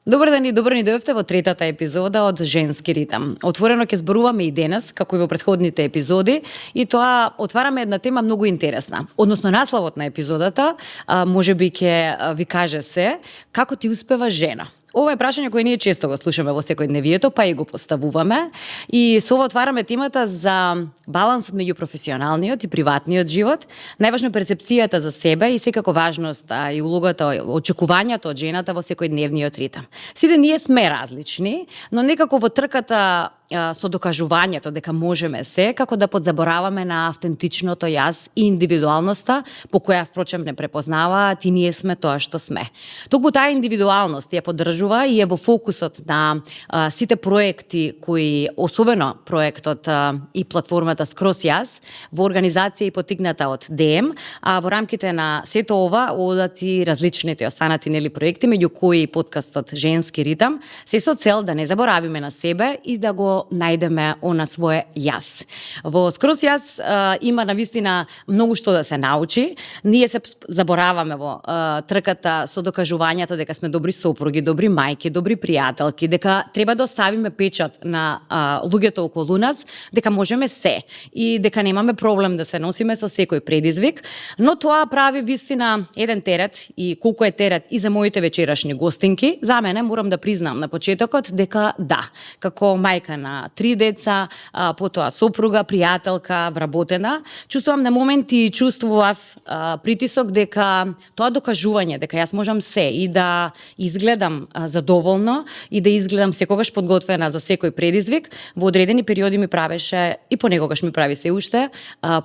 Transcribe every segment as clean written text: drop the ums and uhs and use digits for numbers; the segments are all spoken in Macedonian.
Добар ден и добро ни дојдовте во третата епизода од Женски ритам. Отворено ќе зборуваме и денес, како и во претходните епизоди, и тоа отвараме една тема многу интересна. Односно насловот на епизодата можеби ќе ви каже се како ти успева жена. Ова е прашање кое ние често го слушаме во секојдневието, па и го поставуваме. И со ова отвараме темата за балансот меѓу професионалниот и приватниот живот, најважно перцепцијата за себе и секако важност и улогата, очекувањето од жената во секојдневниот ритам. Сите ние сме различни, но некако во трката со докажувањето дека можеме се, како да подзабораваме на автентичното јас и индивидуалноста, по која впрочем не препознаваат и ние сме тоа што сме. Токму таа индивидуалност ја поддржува и е во фокусот на сите проекти кои, особено проектот и платформата Скрос јас, во организација и потикната од ДМ, а во рамките на сето ова одат и различните останати проекти, меѓу кои подкастот Женски ритам, се со цел да не заборавиме на себе и да го најдеме она свое јас. Во Скрос јас има навистина многу што да се научи. Ние се забораваме во трката со докажувањата дека сме добри сопруги, добри мајки, добри пријателки, дека треба да оставиме печат на луѓето околу нас, дека можеме се и дека немаме проблем да се носиме со секој предизвик, но тоа прави вистина еден терет и колку е терет и за моите вечерашни гостинки. За мене морам да признам на почетокот дека да, како мајка на 3 деца, потоа сопруга, пријателка, вработена, чувствувам на моменти и чувствував притисок дека тоа докажување дека јас можам се и да изгледам задоволно и да изгледам секогаш подготвена за секој предизвик, во одредени периоди ми правеше и понекогаш ми прави се уште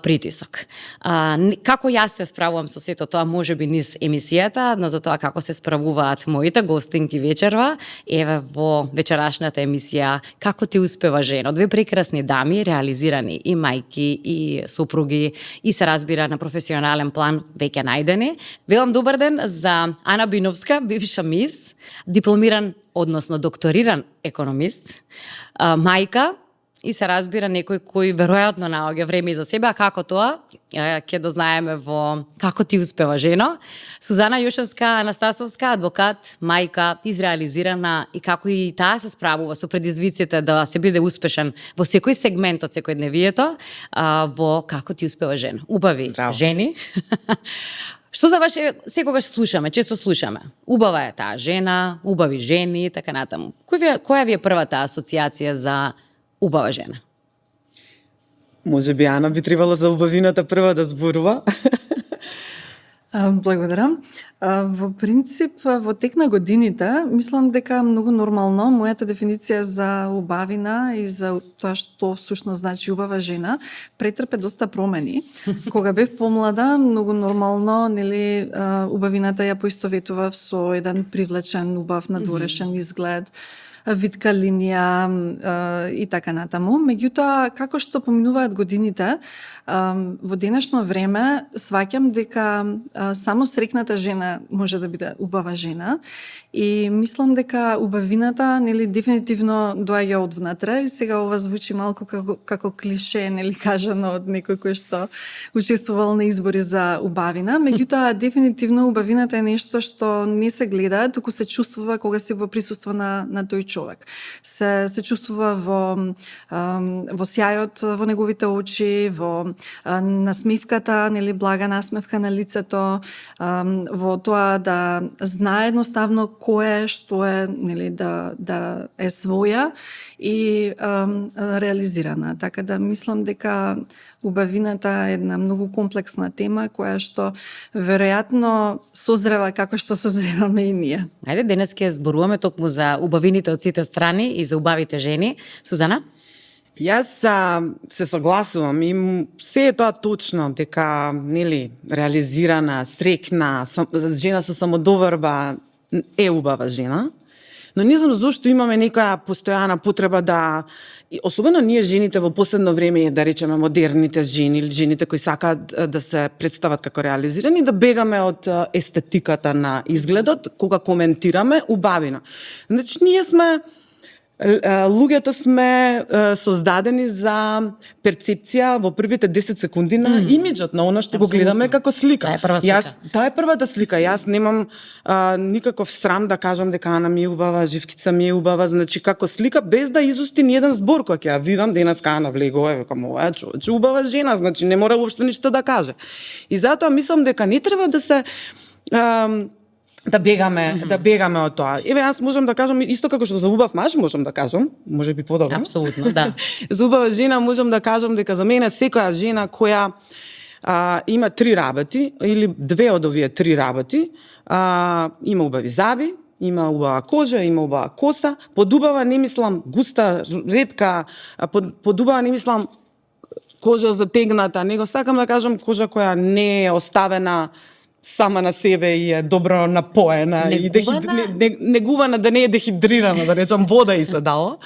притисок. Како јас се справувам со сето тоа можеби низ емисијата, но за тоа како се справуваат моите гостинки вечерва, еве во вечерашната емисија Како ти успева жено? Две прекрасни дами, реализирани и мајки, и сопруги, и се разбира на професионален план веќе најдени. Велам добар ден за Ана Биновска, бивша мис, дипломиран, односно докториран економист, мајка, и се разбира некој кој веројатно наоѓа време за себе, а како тоа ќе дознаеме во Како ти успева жено. Сузана Јошевска Анастасовска, адвокат, мајка, изреализирана и како и таа се справува со предизвиците да се биде успешен во секој сегмент од секојдневието, во Како ти успева жено. Убави жени. Што за ваше секогаш слушаме, често слушаме. Убава е таа жена, убави жени, така натаму. Која ви е првата асоциација за убава жена? Може би Ана би требало за убавината прва да зборува. Благодарам. Во принцип, во тек на годините, мислам дека многу нормално мојата дефиниција за убавина и за тоа што всушност значи убава жена претрпе доста промени. Кога бев помлада, многу нормално, убавината ја поистоветував со еден привлечен, убав, надворешен изглед, витка линија и така натаму. Меѓутоа, како што поминуваат годините, во денешно време сваќам дека само срекната жена може да биде убава жена и мислам дека убавината дефинитивно доаѓа од внатре и сега ова звучи малку како клише, кажано од некој кој што учествувал на избори за убавина, меѓутоа дефинитивно убавината е нешто што не се гледа, туку се чувствува кога си во присуство на тој човек. Се чувствува во сјајот во неговите очи, во насмевката, блага насмевка на лицето, во тоа да знае едноставно кој е, што е, да е своја и реализирана. Така да мислам дека убавината е една многу комплексна тема која што веројатно созрева како што созреваме и ние. Ајде денес ќе зборуваме токму за убавините од сите страни и за убавите жени. Сузана? Јас се согласувам и се е тоа точно дека реализирана, срекна, жена со самодоврба е убава жена. Но не знам зошто имаме некоја постојана потреба да, особено ние жените во последно време, да речеме модерните жени или жените кои сакаат да се представат како реализирани, да бегаме од естетиката на изгледот кога коментираме убавина. Значи ние сме Луѓето сме создадени за перцепција во првите 10 секунди на имиџот, на она што го гледаме како слика. Таа е прва слика. Таа е првата слика. Јас немам никаков срам да кажам дека Ана ми е убава, Живкица ми е убава, значи како слика, без да изусти ни еден збор, кој ќе ја видам денеска Ана влегува, викам, ова е човече убава жена, значи не мора уопште ништо да каже. И затоа мислам дека не треба да се да бегаме од тоа. Еве јас можам да кажам исто како што за убав маж можам да кажам, можеби подобро. Апсолутно, да. За убава жена можам да кажам дека за мене секоја жена која има 3 работи или 2 од овие 3 работи, има убави заби, има убава кожа, има убава коса, под убава не мислам густа, ретка, под убава не мислам кожа затегната, него сакам да кажам кожа која не е оставена сама на себе и е добро напоена и негувана да не е дехидрирана, да речам вода и се дало.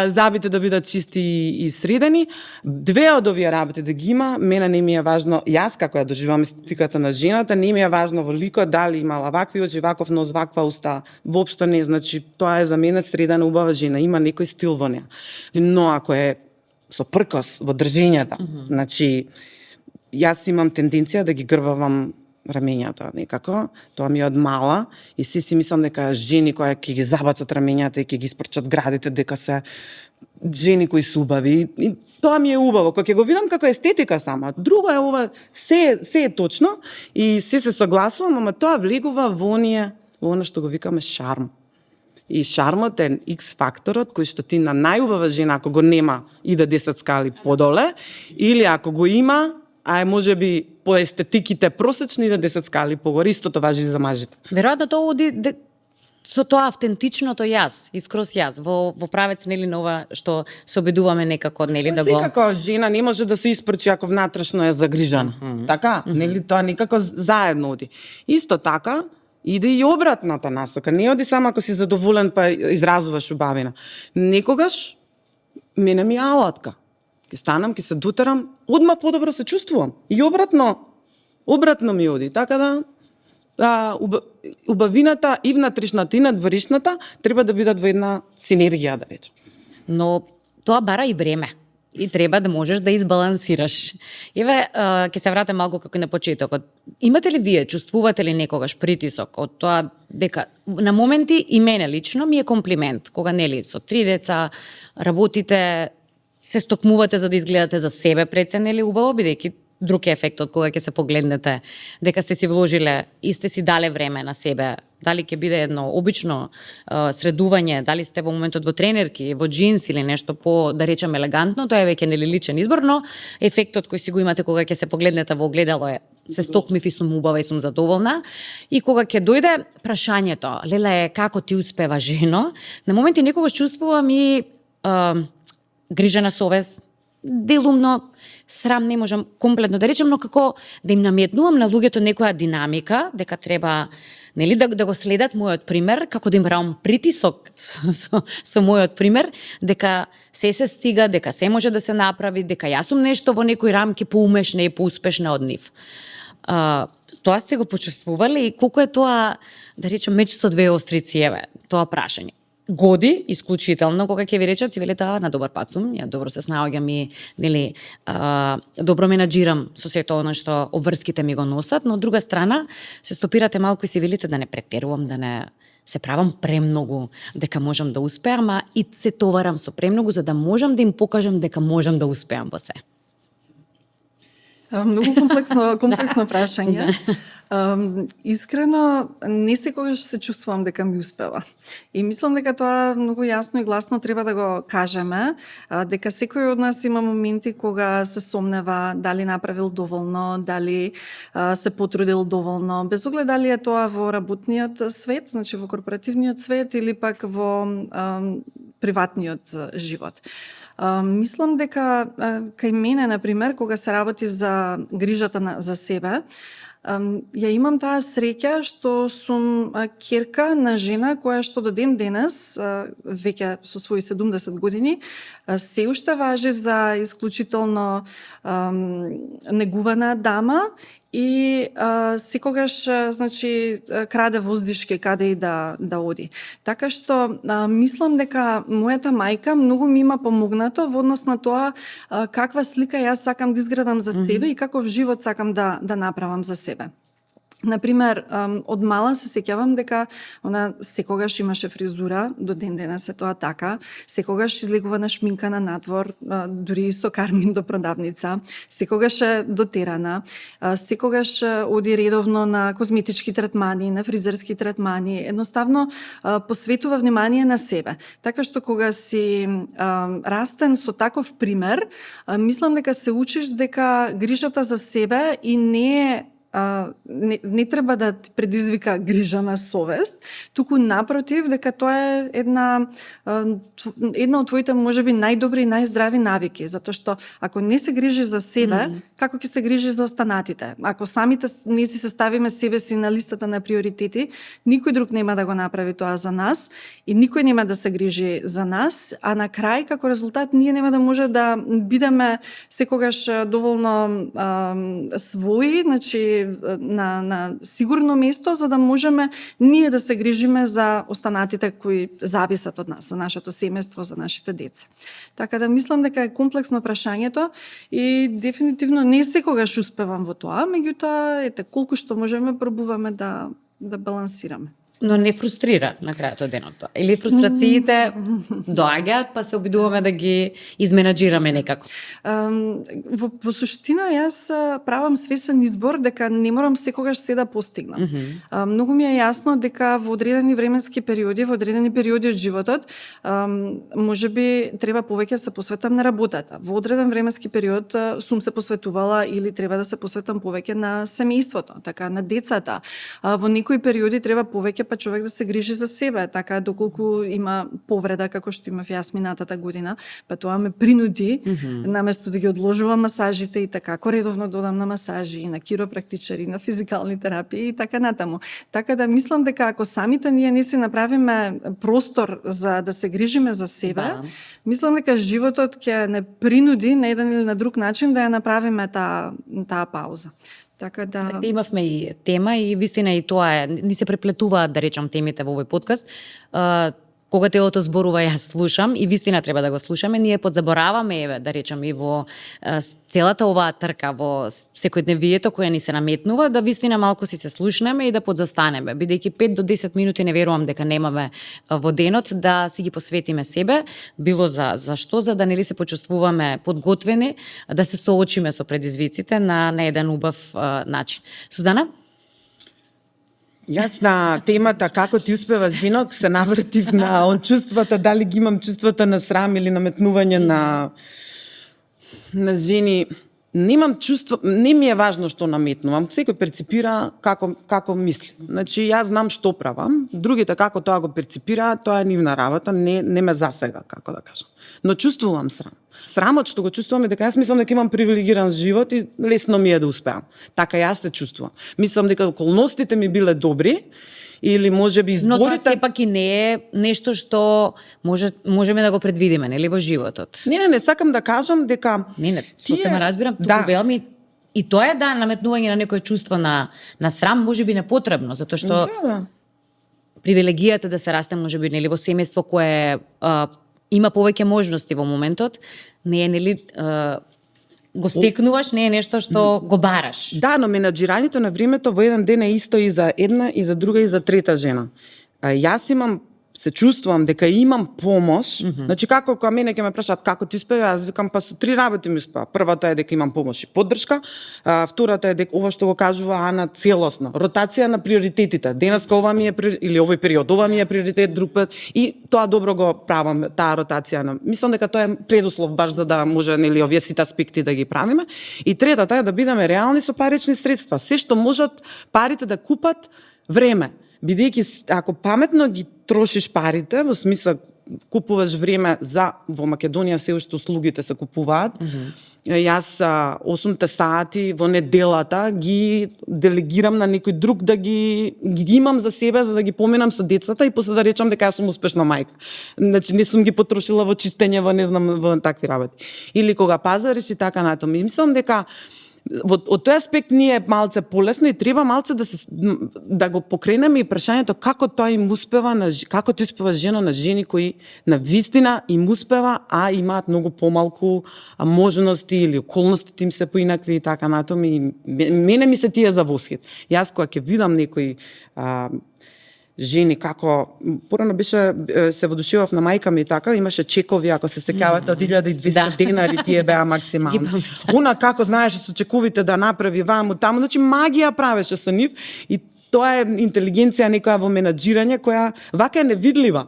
Забите да бидат чисти и средени. 2 од овие работи да ги има, мене не ми е важно, јас како ја доживам естетиката на жената, не ми е важно во ликот дали имала вакви очи, ваков нос, ваква уста, воопшто не, значи тоа е за мене средена убава жена, има некој стил во неа. Но ако е со пркос во држењата, значи јас имам тенденција да ги грбавам рамењата некако, тоа ми е од мала и си мислам дека жени кои ќе ги забацат рамењата и ќе ги испрчат градите, дека се жени кои се убави. И тоа ми е убаво, кога ќе го видам како естетика сама. Друго е ова, се е точно и се согласувам, ама тоа влегува во она што го викаме шарм. И шармот е X факторот кој што ти на најубава жена ако го нема иде 10 скали подоле, или ако го има а можеби по естетиките просечни да 10 скали погоре, истото важи и за мажите. Веројатно тоа оди со тоа автентичното јас, искрос јас, во правец нели на ова што се обидуваме некако нели да го. Секако жена не може да се испрчи ако внатрешно е загрижана. Така, нели тоа некако заедно оди. Исто така иде и обратната насока. Не оди само ако си задоволен па изразуваш убавина. Некогаш мене ми алатка. Ке станам, ке се дотерам, одма подобро се чувствувам. И обратно ми оди. Така да, убавината и внатрешната и надворешната треба да бидат во една синергија, да речем. Но тоа бара и време. И треба да можеш да избалансираш. Еве, ќе се вратам малку како на почетокот. Имате ли вие, чувствувате ли некогаш притисок од тоа дека на моменти и мене лично ми е комплимент, кога нели со 3 деца работите, се стокмувате за да изгледате за себе пред се, нели убаво, бидејќи друг ефектот кога ќе се погледнете дека сте си вложиле и сте си дале време на себе. Дали ќе биде едно обично средување, дали сте во моментот во тренерки, во джинс или нешто по, да речем, елегантно, тоа е веќе нели личен избор, но ефектот кој си го имате кога ќе се погледнете во огледало е се стокмив и сум убава и сум задоволна. И кога ќе дојде прашањето, леле, како ти успева жено, на моменти некогаш чувствувам и грижа на совест, делумно срам не можам комплетно да речем, но како да им наметнувам на луѓето некоја динамика, дека треба нели да го следат мојот пример, како да им правам притисок со мојот пример, дека се стига, дека се може да се направи, дека јас сум нешто во некои рамки поумешна и поуспешна од нив. Тоа сте го почувствували и колку е тоа, да речем, меч со 2 острици, еве, тоа прашање. Годи, исклучително, кога ќе ви речат, си велите, на добар пат сум, ја добро се снаоѓам и, нели, добро менаџирам со сето оно што обврските ми го носат, но од друга страна, се стопирате малку и си велите да не претерувам, да не се правам премногу, дека можам да успеам, а и се товарам со премногу, за да можам да им покажам дека можам да успеам во се. Многу комплексно прашање. Искрено, не секогаш се чувствувам дека ми успева. И мислам дека тоа многу јасно и гласно треба да го кажеме, дека секој од нас има моменти кога се сомнева дали направил доволно, дали се потрудил доволно, без оглед дали е тоа во работниот свет, значи во корпоративниот свет или пак во приватниот живот. Мислам дека кај мене, например, кога се работи за грижата за себе, ја имам таа среќа што сум ќерка на жена која што до ден денес, веќе со своји 70 години, се уште важи за исклучително негувана дама и секогаш значи краде воздишки каде и да оди. Така што мислам дека мојата мајка многу ми има помогнато во однос на тоа каква слика јас сакам да изградам за себе и каков живот сакам да направам за себе. Например, од мала се сеќавам дека она секогаш имаше фризура, до ден денес е тоа така, секогаш излегува на шминкана надвор, дури со кармин до продавница, секогаш е дотерана, секогаш оди редовно на козметички третмани, на фризерски третмани, едноставно посветува внимание на себе. Така што кога си растен со таков пример, мислам дека се учиш дека грижата за себе и не не треба да ти предизвика грижа на совест, туку напротив дека тоа е една од твоите можеби најдобри и најздрави навики, затоа што ако не се грижи за себе, како ќе се грижи за останатите? Ако самите не си составиме себе си на листата на приоритети, никој друг нема да го направи тоа за нас и никој нема да се грижи за нас, а на крај како резултат ние нема да може да бидеме секогаш доволно своји, значи на сигурно место за да можеме ние да се грижиме за останатите кои зависат од нас, за нашето семејство, за нашите деца. Така да мислам дека е комплексно прашањето и дефинитивно не секогаш успевам во тоа, меѓутоа ете колку што можеме пробуваме да балансираме. Но не фрустрира на крајот од денот тоа. Или фрустрациите доаѓаат, па се обидуваме да ги изменаџираме некако. Во суштина јас правам свесен избор дека не морам секогаш се да постигнам. Многу ми е јасно дека во одредени временски периоди, во одредени периоди од животот, можеби треба повеќе се посветам на работата. Во одреден временски период сум се посветувала или треба да се посветам повеќе на семејството, така на децата. Во некои периоди треба повеќе па човек да се грижи за себе, така доколку има повреда како што имав јас минатата година, па тоа ме принуди наместо да ги одложувам масажите и така редовно додам на масажи и на киропрактичари, на физикални терапии и така натаму. Така да мислам дека ако самите ние не си направиме простор за да се грижиме за себе, мислам дека животот ќе не принуди на еден или на друг начин да ја направиме таа пауза. Така да имавме и тема и вистина и тоа е, ни се преплетуваат да речам темите во овој подкаст. Кога телото зборува, јас слушам и вистина треба да го слушаме. Ние подзабораваме, еве, да речам, и во целата оваа трка во секојдневието која ни се наметнува, да вистина малку си се слушнеме и да подзастанеме. Бидејќи 5 до 10 минути не верувам дека немаме во денот да си ги посветиме себе, било за што, за да нели се почувствуваме подготвени, да се соочиме со предизвиците на еден убав начин. Сузана? Јас на темата како ти успева женок се навртив на чувствата, дали ги имам чувствата на срам или наметнување на жени. Немам чувство, не ми е важно што наметнувам, секој перципира како мисли. Значи јас знам што правам, другите како тоа го перципира, тоа е нивна работа, не ме засега, како да кажам. Но чувствувам срам. Срамот што го чувствувам е дека јас мислам дека имам привилегиран живот и лесно ми е да успеам. Така јас се чувствувам. Мислам дека околностите ми биле добри или можеби изборите. Но тоа сепак и не е нешто што можеме да го предвидиме, нели, во животот. Не, сакам да кажам дека што се ме разбирам, туку велми и тоа е наметнување на некој чувство на срам можеби непотребно, затоа што привилегијата да се расте можеби нели во семејство кое има повеќе можности во моментот, не е нели го стекнуваш, не е нешто што го бараш. Да, но менаџирањето на времето во еден ден е исто и за една, и за друга, и за трета жена. Јас се чувствувам дека имам помош, значи како кога мене ќе ме прашаат како ти успева, јас викам па со 3 работи ми успеа. Првата е дека имам помош и поддршка, втората е дека ова што го кажува Ана целосно, ротација на приоритетите. Денеска ова ми е или овој период ова ми е приоритет, друг пат и тоа добро го правам, таа ротација. Мислам дека тоа е предуслов баш за да може нели овие сите аспекти да ги правиме. И третата е да бидеме реални со парични средства. Се што можат парите да купат време. Бидејќи ако паметно ги трошиш парите, во смисла купуваш време во Македонија се уште услугите се купуваат. Јас 8 сати во неделата ги делегирам на некој друг да ги имам за себе за да ги поминам со децата и после да речам дека јас сум успешна мајка. Значи не сум ги потрошила во чистење, во не знам во такви работи. Или кога пазариш и така натаму. Мислам дека од тој аспект ние е малце полесно и треба малце да го покренеме и прашањето како тоа им успева како тоа успева жена на жени кои на вистина им успева, а имаат многу помалку можности или околностите им се поинакви и така натаму, и мене ми се тие за восхит. Јас кога ќе видам некои жени како порано беше се водушевав на мајка ми и така, имаше чекови, ако се сеќавате, од 1200 денари тие беа максимално. Она како знаеше со чековите да направи ваму таму, значи магија правеше со нив, и тоа е интелигенција некоја во менаџирање која вака е невидлива.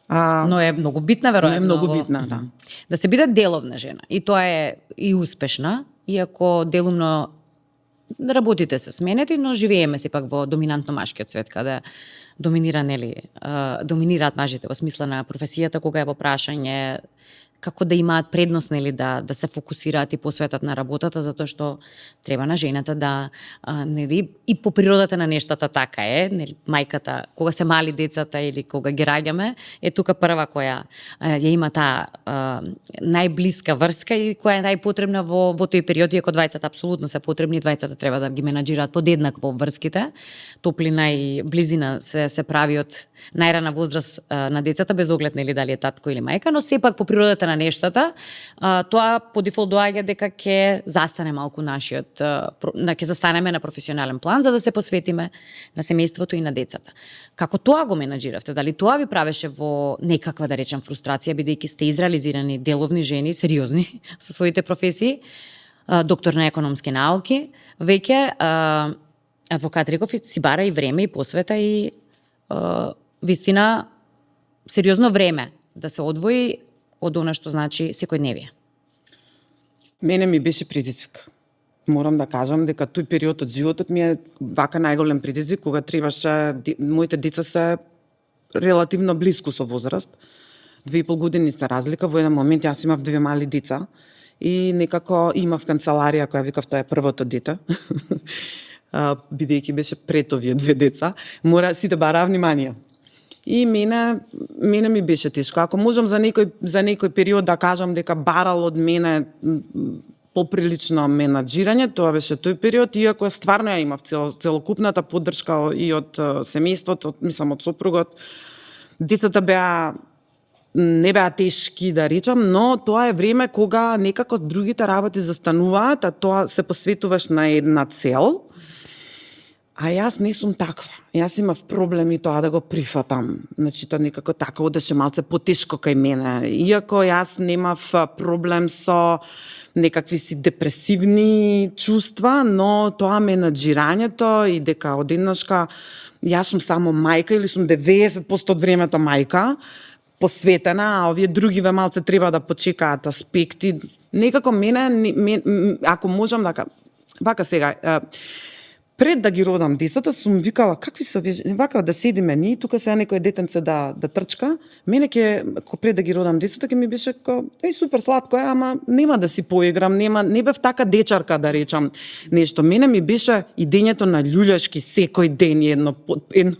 Но е многу битна, веројатно. Е многу битна, да. Да се биде деловна жена, и тоа е и успешна, иако делумно работите се сменети, но живееме сепак во доминантно машкиот свет, каде доминираат мажите во смисла на професијата, кога е во прашање како да имаат предност, нели, да се фокусираат и посветат на работата, затоа што треба на жената да, нели, и по природата на нештата така е, нели, мајката, кога се мали децата или кога ги раѓаме, е тука прва која ја има таа најблиска врска и која е најпотребна во тој период, иако двајцата апсолутно се потребни, двајцата треба да ги менаџираат подеднакво врските. Топлина и близина се прави од најрана возраст на децата, без оглед, нели, дали е татко или мајка, но сепак по природата на нештата, тоа по дефолт доаѓа дека ќе застане малку нашиот, ќе застанеме на професионален план за да се посветиме на семејството и на децата. Како тоа го менаџиравте? Дали тоа ви правеше во некаква, да речем, фрустрација, бидејќи сте изреализирани деловни жени, сериозни со своите професии, доктор на економски науки, веќе адвокат Реков си бара и време и посвета и вистина сериозно време да се одвои од она што значи секојдневие. Мене ми беше предизвик. Морам да кажам дека тој период од животот ми е вака најголем предизвик, кога требаше, моите деца се релативно блиску со возраст. 2,5 години се разлика, во еден момент јас имав 2 мали деца и некако имав канцеларија која викав тоа е првото дете. Бидејќи беше пред овие 2 деца, мора си да бара внимание. И мене ми беше тешко. Ако можам за некој период да кажам дека барал од мене поприлично менаџирање, тоа беше тој период, иако стварно ја имав целокупната поддршка и од семејството, мислам од сопругот. Децата не беа тешки, да речам, но тоа е време кога некако другите работи застануваат, а тоа се посветуваш на една цел. А јас не сум таква. Јас имав проблеми тоа да го прифатам. Значи, тоа некако така одеше малце потешко кај мене. Иако јас немав проблем со некакви си депресивни чувства, но тоа менаџирањето и дека одеднашка јас сум само мајка или сум 90% од времето мајка, посветена, а овие другиве малце треба да почекаат аспекти. Некако ако можам да вака сега, пред да ги родам децата, сум викала, какви се вака да седиме ние, тука сега некој детенце да трчка. Мене пред да ги родам децата, ќе ми беше супер сладко, ама нема да си поиграм, не бев така дечарка да речам нешто. Мене ми беше идењето на љуљашки секој ден едно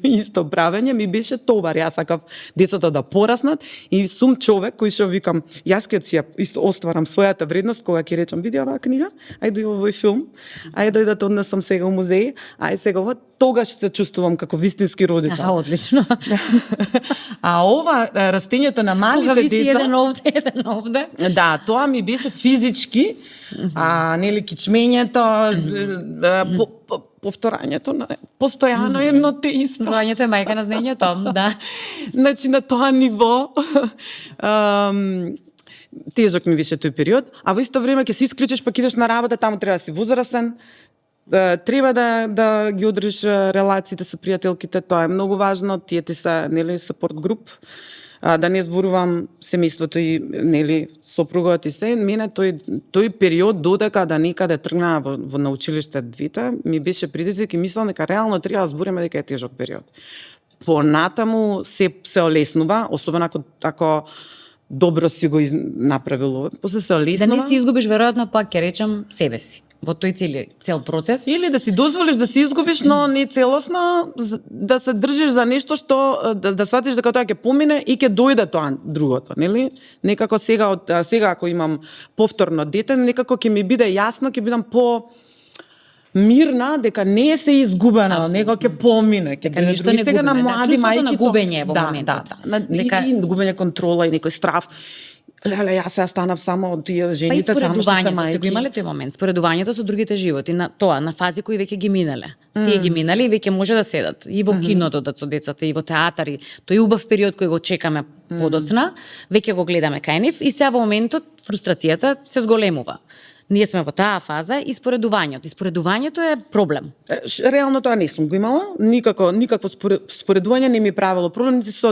исто правење, ми беше товар. Јас сакав децата да пораснат и сум човек кој што викам, јас ќе си ја остварам својата вредност кога ќе речам, види оваа книга, ајде овој филм, ајде дојдат однесам сега у музеј, ај сега тогаш се чувствувам како вистински родител. Одлично. А ова растењето на малите деца... еден овде. Да, тоа ми беше физички, нели, кичмењето, повторањето, постојано едно те исто. Знаењето е мајка на знаењето, да. Значи, на тоа ниво... тежок ми беше тој период, а во исто време ќе се исклучиш, пак идеш на работа, таму треба да си возрасен, треба да ги одржиш релациите со пријателките, тоа е многу важно, тие ти се, нели, сапорт груп, да не зборувам семејството и, нели, сопругот и се. Мене тој период додека да некаде тргнаа во на училиште двете, ми беше предизвик и мислам дека реално треба да збориме дека е тежок период. Понатаму се олеснува, особено ако добро си го направил, после се олеснува. Да не си изгубиш веројатно пак ќе речам себе си. во тој цел процес. Или да си дозволиш да се изгубиш, но не целосно, да се држиш за нешто што да сватиш дека тоа ќе помине и ќе дојде тоа другото, нели? Некако сега ако имам повторно дете, некако ќе ми биде јасно, ќе бидам по мирна дека не се изгубена, него ќе помине, ќе биде ништо не сега на губиме, млади мајки на губење во моментот. И губење контрола и некој страф. Леле, јас сега станав само од тие жените, само што се мајки. Го имале тој момент, споредувањето со другите животи, на тоа, на фази кои веќе ги минале. Тие ги минале и веќе може да седат и во киното со децата, и во театар, и тој убав период кој го чекаме подоцна, веќе го гледаме кај нив и сега во моментот фрустрацијата се зголемува. Ние сме во таа фаза и споредувањето. И споредувањето е проблем. Реално тоа не сум го имала. Никакво споредување не ми правило проблем. Со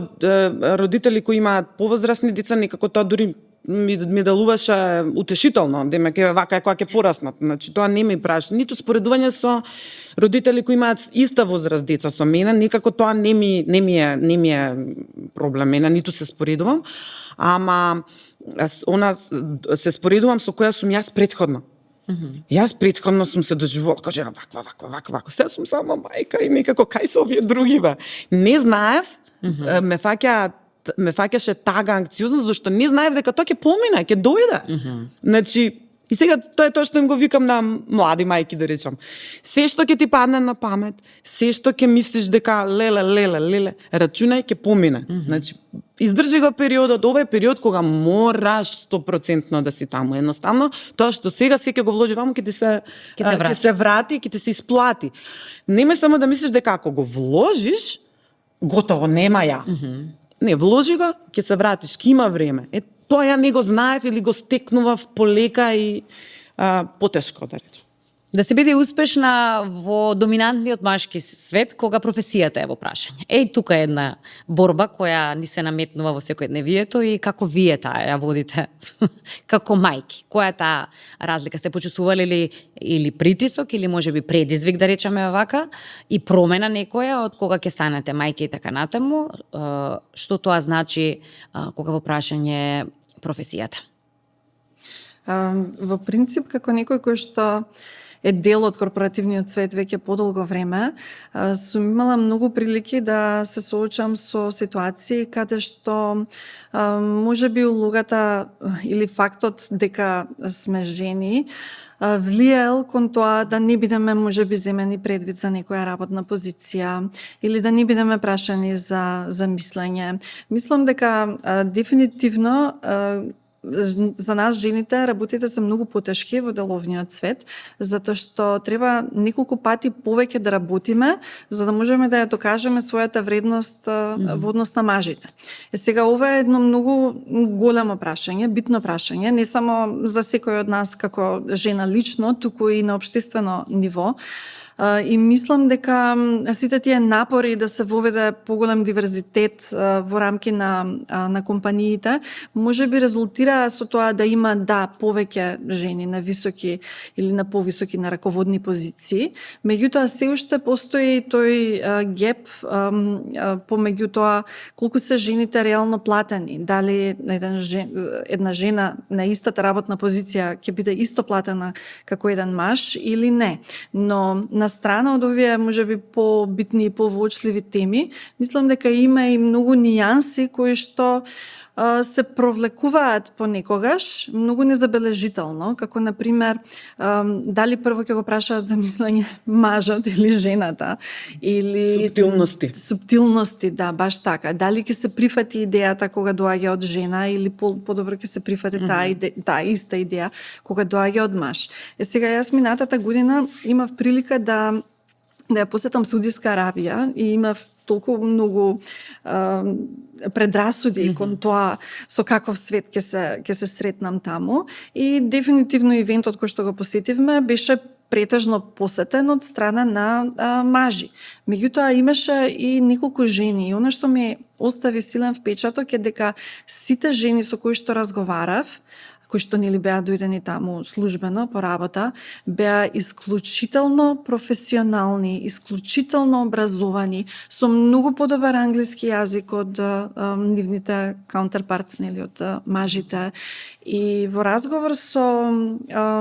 родители кои имаат повозрасни деца, некако тоа дури ми делуваше утешително, демек вака е кога ќе пораснат. Значи тоа не ми праш. Ниту споредување со родители кои имаат иста возраст деца со мене, никако тоа не ми е проблем. Мене ниту се споредувам, ама она се споредувам со која сум јас претходно. Јас претходно сум се доживувала како жена ваква. Сега сум само мајка и некако кај се овие други бе. Не знаев, ме фаќаше тага анкциозност, зашто не знаев дека тоа ќе помине, ќе дојде. Значи, и сега тоа е тоа што им го викам на млади мајки, да речам. Се што ќе ти падне на памет, се што ќе мислиш дека леле, рачунај ќе помине. Значи, издржи го периодот, ова е период кога мораш 100% да си таму. Едноставно, тоа што сега се ќе го вложи ваму, ќе се врати, ќе ти се исплати. Немој само да мислиш дека ако го вложиш, готово, нема ја. Не, вложи го, ќе се вратиш, ќе има време. Тоа ја не го знаев или го стекнував полека и потешко, да речем. Да се биде успешна во доминантниот машки свет, кога професијата е во прашање. Тука е една борба која ни се наметнува во секојдневието и како вие таа ја водите како мајки. Која е таа разлика? Сте почувствували или притисок, или можеби предизвик, да речеме вака, и промена некоја од кога ќе станете мајки и така натаму? Што тоа значи кога во прашање професијата? Во принцип, како некој кој што е дел од корпоративниот свет веќе подолго време, сум имала многу прилики да се соочам со ситуации каде што можеби улогата или фактот дека сме жени влијаел кон тоа да не бидеме можеби земени предвид за некоја работна позиција или да не бидеме прашани за мислење. Мислам дека дефинитивно за нас жените работите се многу потешки во деловниот свет, затоа што треба неколку пати повеќе да работиме за да можеме да ја докажеме својата вредност во однос на мажите. Сега ова е едно многу големо прашање, битно прашање, не само за секој од нас како жена лично, туку и на општествено ниво. И мислам дека сите тие напори да се воведе поголем диверзитет во рамки на компаниите можеби резултира со тоа да има повеќе жени на високи или на повисоки на раководни позиции, меѓутоа се уште постои тој геп помеѓу тоа колку се жените реално платени, дали една жена на истата работна позиција ќе биде исто платена како еден маж или не. Но на страна од овие можеби побитни и повоочливи теми, мислам дека има и многу нијанси кои што се провлекуваат понекогаш многу незабележително, како на пример дали прво ќе го прашаат за мислење мажот или жената, или суптилности, да, баш така. Дали ќе се прифати идејата кога доаѓа од жена или подобро ќе се прифати таа иста идеја кога доаѓа од маж. Сега јас минатата година имав прилика да ја посетам Саудиска Арабија и имав толку многу предрасуди кон тоа со каков свет ќе се сретнам таму и дефинитивно ивентот кој што го посетивме беше претежно посетен од страна на мажи. Меѓутоа имаше и неколку жени и она што ме остави силен впечаток е дека сите жени со кои што разговарав, кои што нели беа дојдени таму службено по работа, беа исклучително професионални, исклучително образовани, со многу подобар англиски јазик од нивните counterparts, нели, од мажите. И во разговор со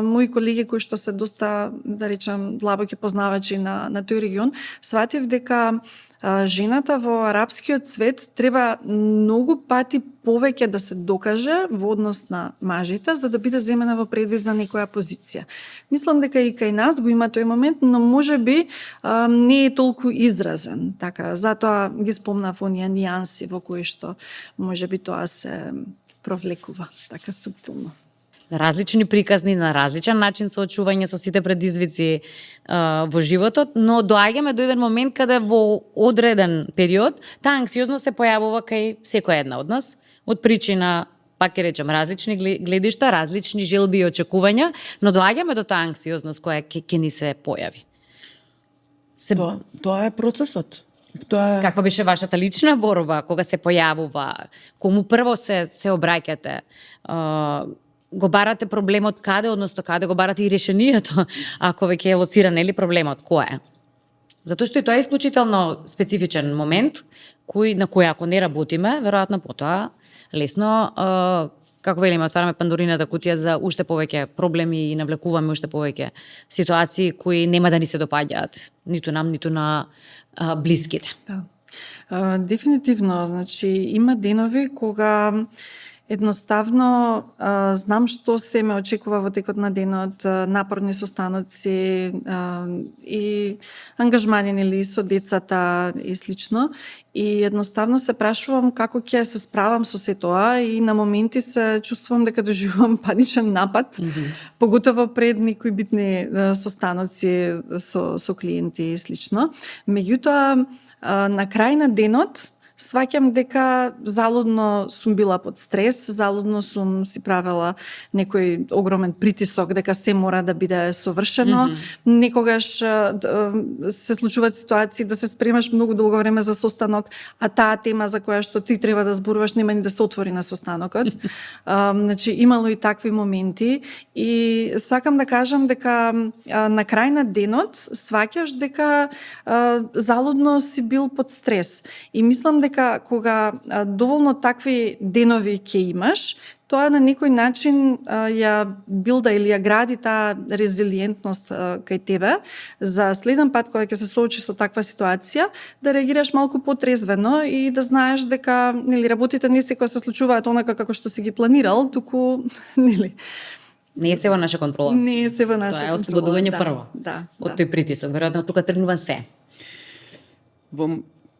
мои колеги кои што се доста, да речам, длабоки познавачи на тој регион, сватив дека жената во арапскиот свет треба многу пати повеќе да се докаже во однос на мажите за да биде земена во предвид за некоја позиција. Мислам дека и кај нас го има тој момент, но можеби не е толку изразен. Така, затоа ги спомнав оние нијанси во кои што можеби тоа се провлекува така суптилно. Различни приказни, на различен начин соочување со сите предизвици во животот, но доаѓаме до еден момент каде во одреден период таа анксиозност се појавува кај секоја една од нас, од причина, пак ќе речем, различни гледишта, различни желби и очекувања, но доаѓаме до таа анксиозност која ќе ни се појави. Тоа е процесот. Каква беше вашата лична борба кога се појавува? Кому прво се обраќате? Го барате проблемот каде, односно каде го барате и решението, ако веќе е лоциран или проблемот, кој е? Затоа што и тоа е исклучително специфичен момент, на кој ако не работиме, веројатно потоа лесно, како велиме, отвараме пандорината кутија за уште повеќе проблеми и навлекуваме уште повеќе ситуации кои нема да ни се допаѓаат, ниту нам, ниту на блиските. Да. Дефинитивно, значи има денови кога едноставно знам што се ме очекува во текот на денот, напорни состаноци и ангажмани нели со децата и слично. И едноставно се прашувам како ќе се справам со се тоа и на моменти се чувствувам дека доживувам паничен напад, поготово пред некои битни состаноци со клиенти и слично. Меѓутоа, на крај на денот сваќам дека залудно сум била под стрес, залудно сум си правела некој огромен притисок дека се мора да биде совршено. Некогаш се случуваат ситуации да се спремаш многу долго време за состанок, а таа тема за која што ти треба да зборуваш нема ни да се отвори на состанокот. Значи имало и такви моменти и сакам да кажам дека на крај на денот сваќаш дека залудно си бил под стрес. И мислам дека кога доволно такви денови ќе имаш, тоа на некој начин ја билда или ја гради таа резилиентност кај тебе за следен пат кога ќе се соочи со таква ситуација, да реагираш малку потрезвено и да знаеш дека нели работите не секој се случуваат онака како што си ги планирал, туку нели не е се во наша контрола. Не е се во наша контрола. Тоа е ослободување прво. Да. Од тој притисок, веројатно тука тргнува се.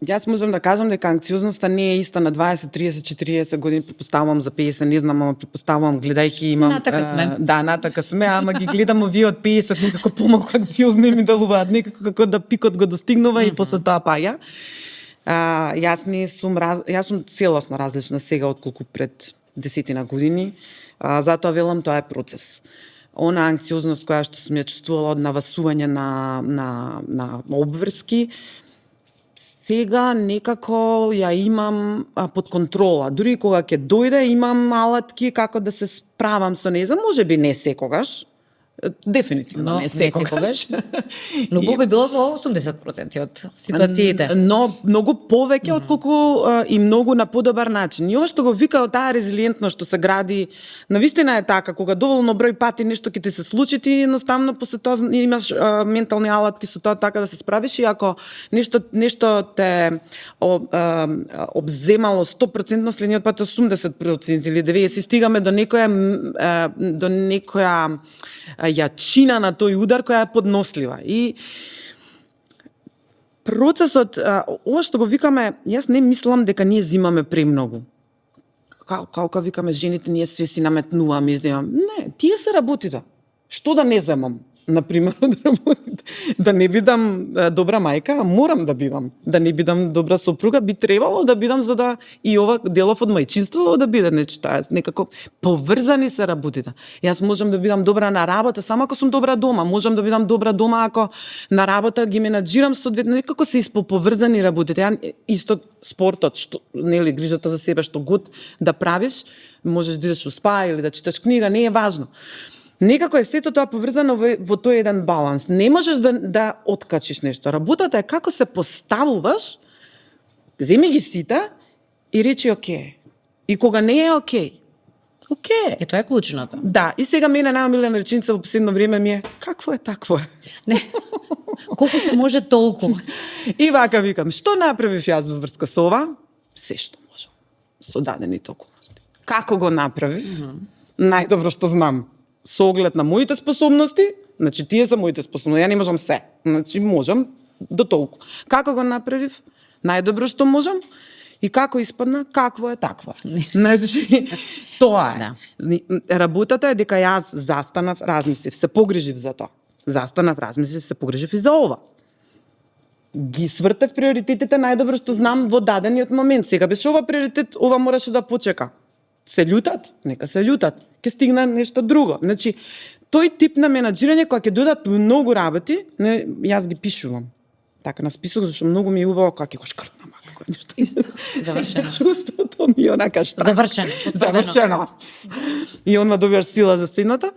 Јас можам да кажам дека анксиозноста не е иста на 20, 30, 40 години, предпоставувам за 50, не знам, ама предпоставувам гледајќи имам. Натака сме. Да, натака сме, ама ги гледам овие од 50 некако помалку анксиозни ми делуваат, некако како да пикот го достигнува и после тоа паѓа. Јас сум целосно различна сега отколку пред 10 години, затоа велам тоа е процес. Она анксиозност која што сум ја чувствувала од навасување на обврски, сега некако ја имам под контрола. Дури кога ќе дојде, имам алатки како да се справам со неја. Можеби не секогаш, дефинитивно не секогаш. Но би било во 80% од ситуациите. Но многу повеќе отколку и многу на подобар начин. И ова што го вика таа резилиентност што се гради, навистина е така, кога доволно број пати нешто ќе ти се случи, ти едноставно после тоа имаш ментални алатки со тоа така да се справиш, и ако нешто те обземало 100%, следниот пат 80% или 90%, стигаме до некоја јачина на тој удар која е поднослива. И процесот, ова што го викаме, јас не мислам дека ние зимаме премногу. Као викаме жените, ние све си наметнуваме, издемам. Не, тие се работите. Што да не земам? на пример, од работите. Да не бидам добра мајка, морам да бидам. Да не бидам добра сопруга, би требало да бидам за да и ова делов од мајчинство да биде, таа некако поврзани се работите. Јас можам да бидам добра на работа само ако сум добра дома, можам да бидам добра дома ако на работа ги менаџирам соодветно, некако се поврзани работите. Ја исто спортот, што нели грижата за себе што год да правиш, можеш да идеш у спа или да читаш книга, не е важно. Некако е сето тоа поврзано во тој еден баланс. Не можеш да откачиш нешто. Работата е како се поставуваш, земи ги сите и речи окей. И кога не е окей, окей. Е, тоа е клучното. Да, и сега мене најомилена реченица во последно време ми е какво е такво е. Не. Колку се може толку. И вака викам, што направив јас во врска со ова? Се што можам. Со дадените околности. Како го направив? Најдобро што знам. Со оглед на моите способности, значи тие се моите способности, ја не можам се. Значи можам до толку. Како го направив? Најдобро што можам. И како испадна? Какво е такво? Значи, тоа е. Да. Работата е дека јас застанав, размислив, се погрижив за тоа. Застанав, размислив, се погрижив и за ова. Ги свртев приоритетите најдобро што знам во дадениот момент. Сега беше ова приоритет, ова мораше да почека. Се љутат? Нека се љутат. Ке стигна нешто друго. Значи, тој тип на менаџирање кога ќе додат многу работи, не, јас ги пишувам. Така на список, зашто многу ми е убаво кога ќе го шкртнам. Нешто. Исто. Завршено. Чувството ми е онака штрак. Завршено. И онма добиваш сила за следната.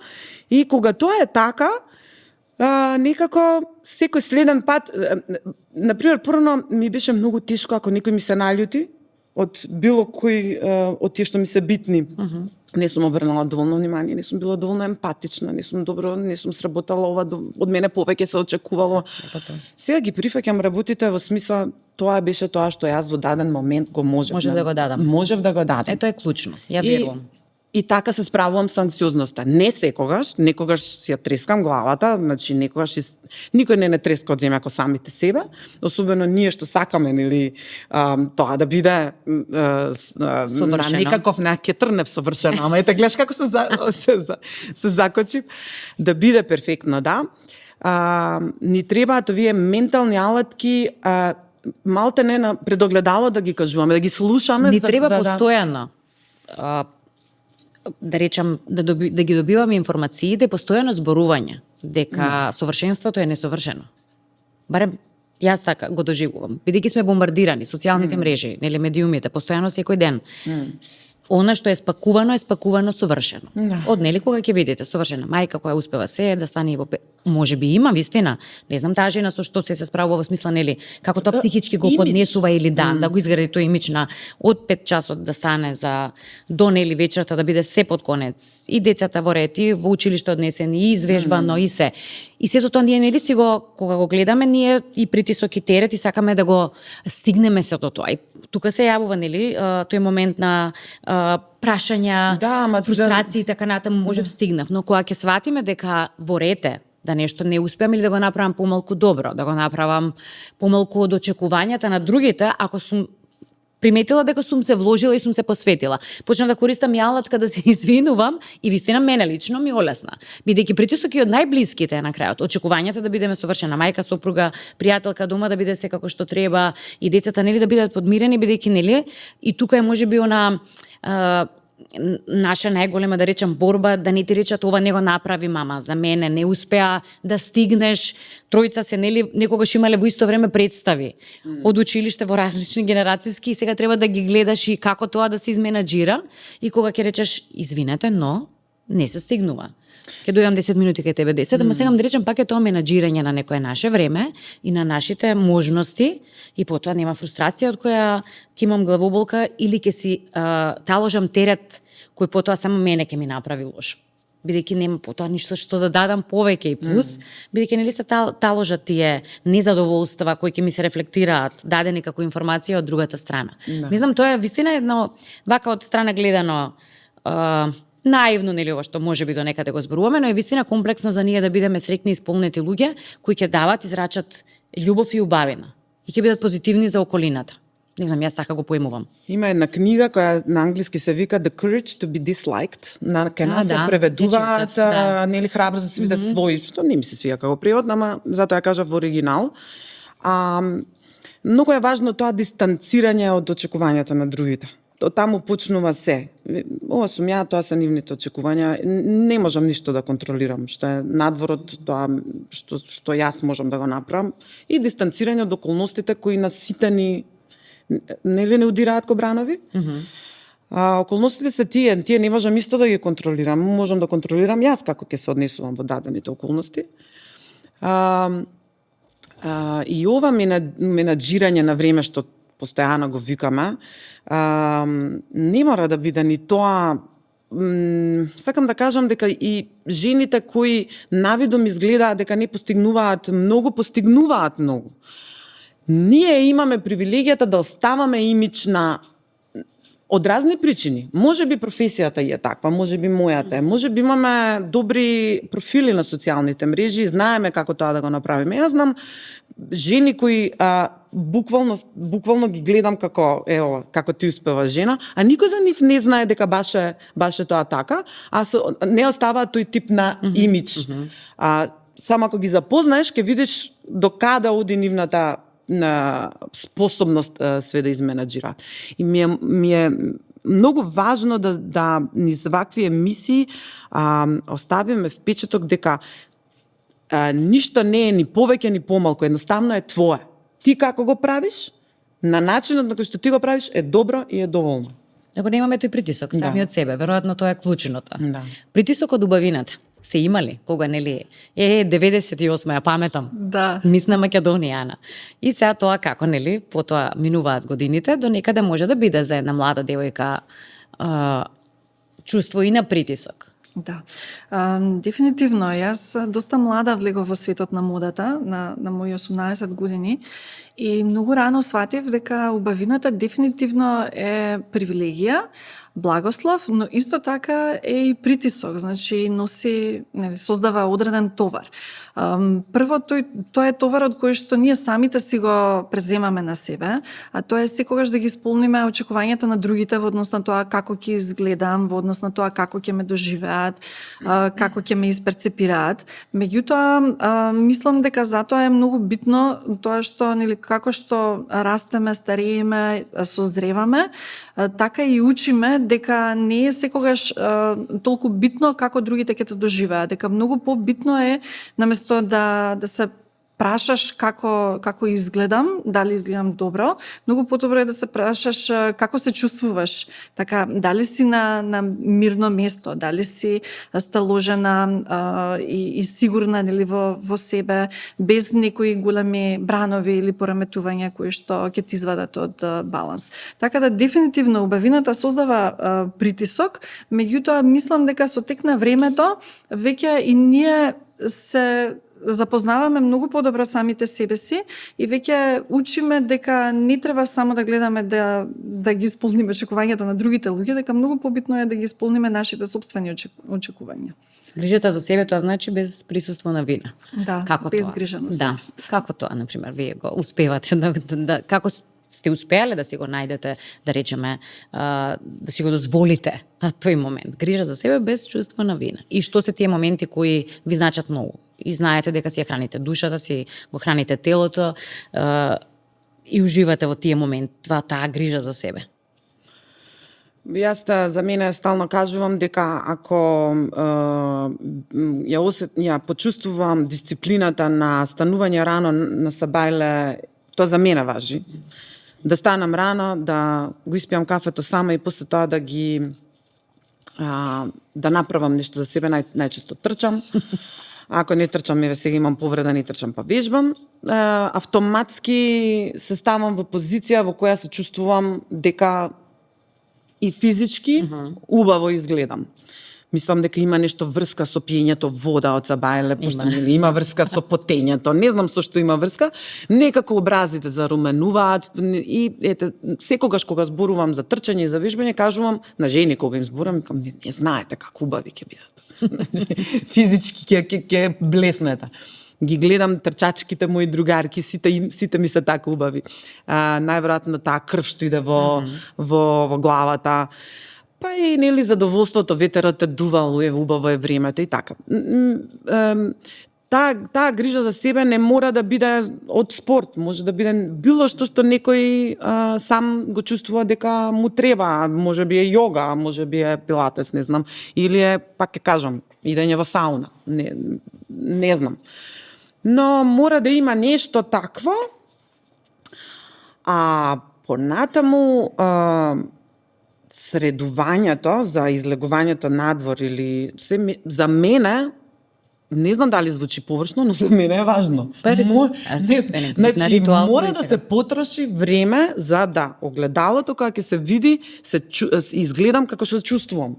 И кога тоа е така, некако секој следен пат, например, првно ми беше многу тешко ако некој ми се наљути од било кој од тие што ми се битни. Не сум обрнала доволно внимание, не сум била доволно емпатична, не сум добро, не сум сработала ова, од мене повеќе се очекувало. Сега ги прифаќам работите во смисла тоа беше тоа што јас во даден момент го можев. Може да го дадам. Можев да го дадам. Тоа е клучно. Ја верувам. И така се справувам со анксиозноста. Не секогаш, некогаш си ја трескам главата, значи некогаш никој не треска од земја како самите себе, особено ние што сакаме нели тоа да биде на некаков ќе трнев совршено, ама ете гледаш како се закочив да биде перфектно, да. Ни требаат овие ментални алатки, малте не на предогледало да ги кажуваме, да ги слушаме. Ни треба постојано. Да речам, да ги добиваме информациите, постојано зборување, дека совршенството е несовршено. Барем јас така го доживувам. Бидејќи сме бомбардирани, социјалните мрежи, нели медиумите, постојано секој ден. Она што е спакувано совршено. Од нели кога ќе видите совршена мајка која успева се да стане и во може би има вистина. Не знам таа жена со што се справува во смисла нели како тоа психички го поднесува или да го изгради тој имидж на од 5 часот да стане за до нели вечерта да биде се под конец. И децата во ред, и во училиште однесени, и извежбано, и се. И сето тоа ние нели си го кога го гледаме ние и притисок и терет и сакаме да го стигнеме сето тоа. И тука се јавува нели тој момент на прашања, фрустрации и така натаму можев стигнав, но кога ќе сватиме дека во рете да нешто не успеам или да го направам помалку добро, да го направам помалку од очекувањата на другите, ако сум приметила дека сум се вложила и сум се посветила. Почнав да користам ја алатка да се извинувам и вистина мене лично ми олесна. Бидејќи притисок и од најблиските на крајот, очекувањата да бидеме совршена мајка, сопруга, пријателка дома да биде се како што треба и децата нели да бидат подмирени бидејќи нели и тука е можеби она наша најголема, да речам, борба да не ти речат ова не го направи мама за мене, не успеа да стигнеш. Тројца се нели некогаш имале во исто време представи од училиште во различни генерацијски и сега треба да ги гледаш и како тоа да се изменаџира и кога ќе речеш извинете, но не се стигнува. Ќе дојдам 10 минути кај тебе 10, ама сега да речем пак е тоа менаџирање на некое наше време и на нашите можности и потоа нема фрустрација од која ќе имам главоболка или ќе си таложам терет кој потоа само мене ќе ми направи лошо. Бидејќи нема потоа ништо што да дадам повеќе и плюс, бидејќи нели се таложат тие незадоволства кои ќе ми се рефлектираат дадени како информација од другата страна. Не знам, тоа е вистина едно вака од страна гледано наивно нели ова што може би до некаде го зборуваме, но е вистина комплексно за ние да бидеме среќни и исполнети луѓе кои ќе дават, израчат љубов и убавина и ќе бидат позитивни за околината. Не знам, јас така го поимувам. Има една книга која на англиски се вика The Courage to be Disliked. На нас се преведуваат, нели, храбро за да се биде свој, што не ми се свија како превод, ама затоа ја кажав во оригинал. Многу е важно тоа дистанцирање од очекувањата на другите. Таму почнува се. Ова сум ја, тоа се нивните очекувања. Не можам ништо да контролирам, што е надвор од тоа што јас можам да го направам. И дистанцирање од околностите кои нас сите не удираат ко бранови. Околностите се тие не можам исто да ги контролирам. Можам да контролирам јас како ќе се однесувам во дадените околности. И ова менаџирање на време што постојано го викаме, не мора да биде ни тоа. Сакам да кажам дека и жените кои навидом изгледаат дека не постигнуваат многу. Ние имаме привилегијата да оставаме имидж на од разни причини. Може би професијата е таква, може би мојата е, може би имаме добри профили на социјалните мрежи и знаеме како тоа да го направиме. Јас знам жени кои буквално ги гледам како како ти успева жена, а никој за нив не знае дека баш е тоа така, не оставаат тој тип на имидж. Само ако ги запознаеш, ќе видиш до каде оди нивната на способност све да изменаџира. И ми е многу важно да низ вакви емисии оставиме впечаток дека ништо не е ни повеќе ни помалку, едноставно е твое. Ти како го правиш, на начинот на кој што ти го правиш е добро и е доволно. Ако немаме тој притисок сами од себе, веројатно тоа е клучното. Притисок од убавината се имали, кога нели 98 ја паметам. Мис на Македонијана. И сега тоа како нели, потоа минуваат годините, до некаде може да биде за една млада девојка чувство и на притисок. Дефинитивно. Јас доста млада влегов во светот на модата, на мои 18 години, и многу рано сватив дека убавината дефинитивно е привилегија, благослов, но исто така е и притисок, значи носи, создава одреден товар. Прво, тоа е товарот кој што ние самите си го преземаме на себе, а тоа е секогаш да ги исполниме очекувањата на другите во однос на тоа како ќе изгледам, во однос на тоа како ќе ме доживеат, како ќе ме исперцепираат. Меѓутоа, мислам дека затоа е многу битно тоа што, нели, како што растеме, старееме, созреваме, така и учиме дека не е секогаш толку битно како другите ќе те доживеат, дека многу побитно е наместо да се прашаш како изгледам, дали изгледам добро, многу подобро е да се прашаш како се чувствуваш, така дали си на мирно место, дали си сталожена и сигурна, нели, во себе, без некои големи бранови или пореметувања кои што ќе ти извадат од баланс. Така да дефинитивно убавината создава притисок, меѓутоа мислам дека со тек на времето веќе и ние се запознаваме многу подобро самите себе си и веќе учиме дека не треба само да гледаме да ги исполниме очекувањата на другите луѓе, дека многу побитно е да ги исполниме нашите сопствени очекувања. Грижата за себе, тоа значи без присуство на вина. Како без грижа на совест. Како тоа, например, вие го успевате како сте успеале да си го најдете, да речеме, да си го дозволите на тој момент. Грижа за себе без чувство на вина. И што се тие моменти кои ви значат многу? И знаете дека си ја храните душата, си го храните телото и уживате во тие моменти, таа грижа за себе. Јас за мене стално кажувам дека ако ја почувствувам дисциплината на станување рано на сабајле, тоа за мене важи. Да станам рано, да го испијам кафето сама и после тоа да направам нешто за себе, најчесто трчам. Ако не трчам, сега имам повреда, не трчам, па вежбам. Автоматски се ставам во позиција во која се чувствувам дека и физички убаво изгледам. Мислам дека има нешто врска со пиењето вода од сабајле, пошто има врска со потењето. Не знам со што има врска. Некако образите заруменуваат и секогаш кога зборувам за трчање и за вежбање, кажувам на жени кога им зборувам, не знаете како убави ќе бидат. Физички ќе блеснете. ги гледам трчачките мои другарки, сите ми се така убави. Најверојатно таа крв што иде во главата. Па и нели задоволството, ветерот е дувал, убаво е времето и така. Таа грижа за себе не мора да биде од спорт, може да биде било што некој сам го чувствува дека му треба, може би е јога, може би е пилатес, не знам, или е, пак ќе кажам, идење во сауна, не знам. Но мора да има нешто такво, а понатаму средувањето за излегувањето надвор или за мене, не знам дали звучи површно, но за мене е важно. Значи, мора да се потроши време за да огледалото кога ќе се види, изгледам како што се чувствувам.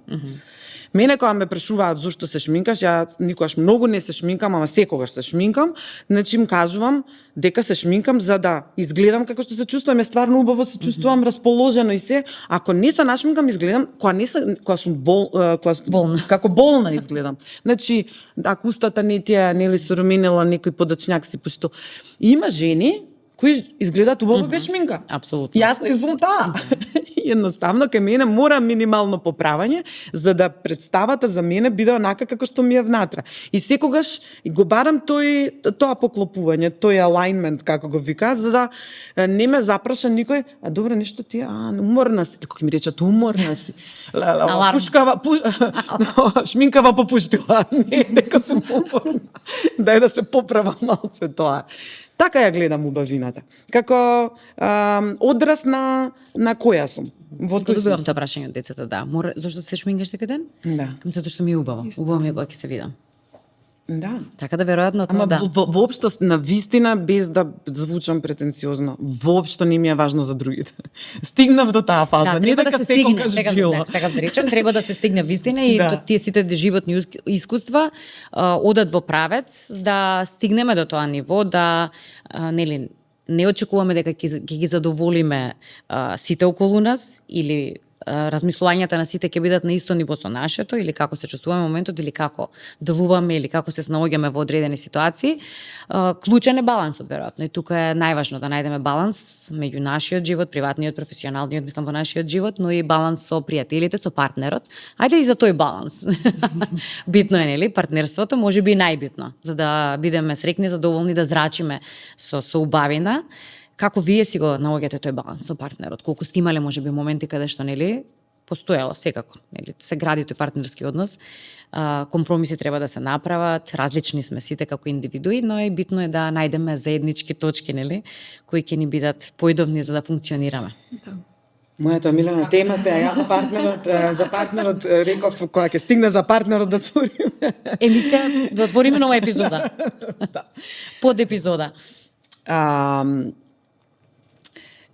Мене кога ме прашуваат зошто се шминкаш, ја никогаш многу не се шминкам, ама секогаш се шминкам, значи им кажувам дека се шминкам за да изгледам како што се чувствувам, стварно убаво се чувствувам, расположено и се. Ако не се нашминкам, изгледам кога сум болна, како болна изгледам. Значи, ако устата не ти е нели соруменила, некој подочњак си пуштил. Има жени кои изгледаат убаво без шминка. Апсолутно. Јас не сум таа. Едноставно кај мене мора минимално поправање за да представата за мене биде онака како што ми е внатре. И секогаш го барам тоа поклопување, тој alignment како го викаат, за да не ме запраша никој, добро нешто ти, уморна си. Како ми речат уморна си. Пушкава, шминкава попуштила. Не, дека сум уморна. Дај да се поправа малце тоа. Така ја гледам убавината. Како одраз на која сум. Во тој добивам смисла. тоа прашање од децата, да. Зошто се шминкаш секој ден? Да. Затоа што ми е убаво. Убаво ми е кога ќе се видам. Да. Така да веројатно тоа Ама да. воопшто на вистина, без да звучам претенциозно, воопшто не ми е важно за другите. Стигнав до таа фаза, не дека се стигне, секогаш било. Сега да речем, треба да се стигне вистина и Да. тие сите животни искуства одат во правец да стигнеме до тоа ниво, да нели не очекуваме дека ќе ги задоволиме сите околу нас или размислувањата на сите ќе бидат на исто ниво со нашето, или како се чувствуваме во моментот, или како делуваме, или како се снаоѓаме во одредени ситуации. Клучен е балансот, веројатно. И тука е најважно да најдеме баланс меѓу нашиот живот, приватниот, професионалниот, мислам во нашиот живот, но и баланс со пријателите, со партнерот. Ајде и за тој баланс. Битно е, нели? Партнерството може би најбитно, за да бидеме среќни, задоволни, да зрачиме со убавина. Како вие си го наоѓате тој баланс со партнерот? Колку сте имале можеби моменти каде што нели постоело секако, нели се гради тој партнерски однос, компромиси треба да се направат, различни сме сите како индивидуи, но е битно е да најдеме заеднички точки, нели, кои ќе ни бидат поидовни за да функционираме. Да. Мојата милена тема се, ја за партнерот реков кога ќе стигне за партнерот да отвориме. Емисија да отвориме нова епизода. Под епизода.